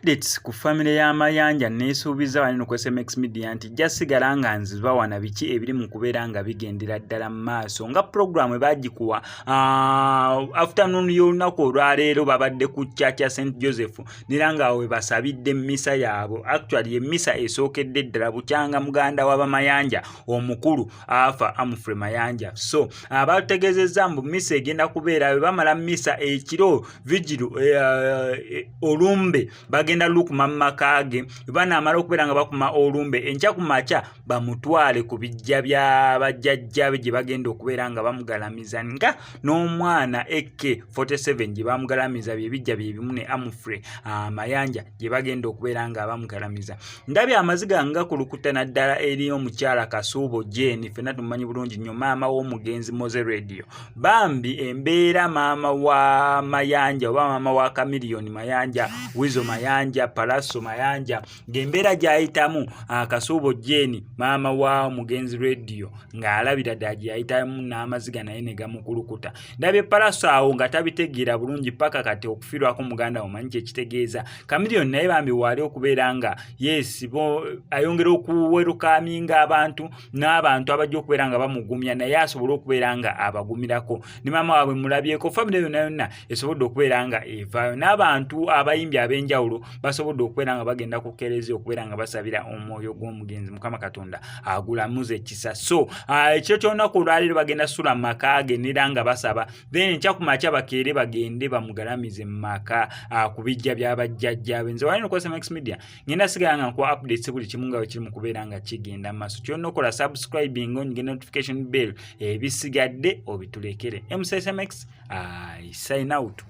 Updates ku famire ya Mayanja. Neesuubiza wano ku SMX Media nti jja sigala nga nzibawana biki ebiri mu kubeera nga bigendera ddala mu maaso nga puroguramu ebagikuwa. Afternoon y'olunaku olwaleero babadde ku church ya St Joseph, nera nga we basabidde mmisa yaabwe. Actually, emmisa esookedde ddala bukyanga muganda w'Abamayanja omukulu afa, Amufre Mayanja. So abategeezezza mbu mmisa egenda kubeera bwe bamala mmisa ekiro, vigil, olumbe bagenda lukuma mu maka ge. Banaamala okubeera nga bakuma olumbe, enkya ku makya bamutwale ku bijja bya bajjajja be gye bagenda okubeera nga bamugalamiza, nga n'omwana AK47 gye bamugalamiza bye bijja bye bimu ne Amufre Mayanja gye bagenda okubeera nga bamugalamiza. Ndabye amaziga nga kulukuta, naddala eri omukyala Kasuubo Jane, ffenna tumumanyi bulungi nnyo, maama w'omugenzi Moze Radio. Bambi embeera maama wa Mayanja oba maama wa Kamiliyoni Mayanja, Wizo Mayanja, Palaso Mayanja, ng'embeera gy'ayitamu, Kasuubo Jane, maama wa omugenzi Radio, ng'alabira ddala gye yayitamu n'amaziga naye ne gamukulukuta. Ndabye Palaso awo nga tabitegeera bulungi paka kati okufiirwako muganda, omanyi kyekitegeeza. Kamiliyoni naye bambi waali okubeera nga yes, ayongera okuwerukaminga abantu n'abantu abajja okubeera nga bamugumya, naye asobole okubeera nga abagumirako. Ne maama waabwe mulabyeko, famire yonna yonna esobodde okubeera nga evaayo, n'abantu abayimbi ab'enjawulo basobodde okubeera nga bagenda ku kereziya okubeera nga basabira omwoyo gw'omugenzi, Mukama Katonda agulamuza ekisa. So ekiro ky'olunaku olwaleero bagenda sula mu maka ge nera nga basaba, then enkya ku makya bakeere bagende bamugalamize mu maka, ku bijja by'abajjajjaabe. Nze wali nokozesa Max Media, ngenda sigala nga nkuwa updates buli kimu nga bwe kiri mu kubeera nga kigenda mu maaso. Kyonna okola subscribing, onyige notification bell, ebisigadde obitulekere. MCSMX, I sign out.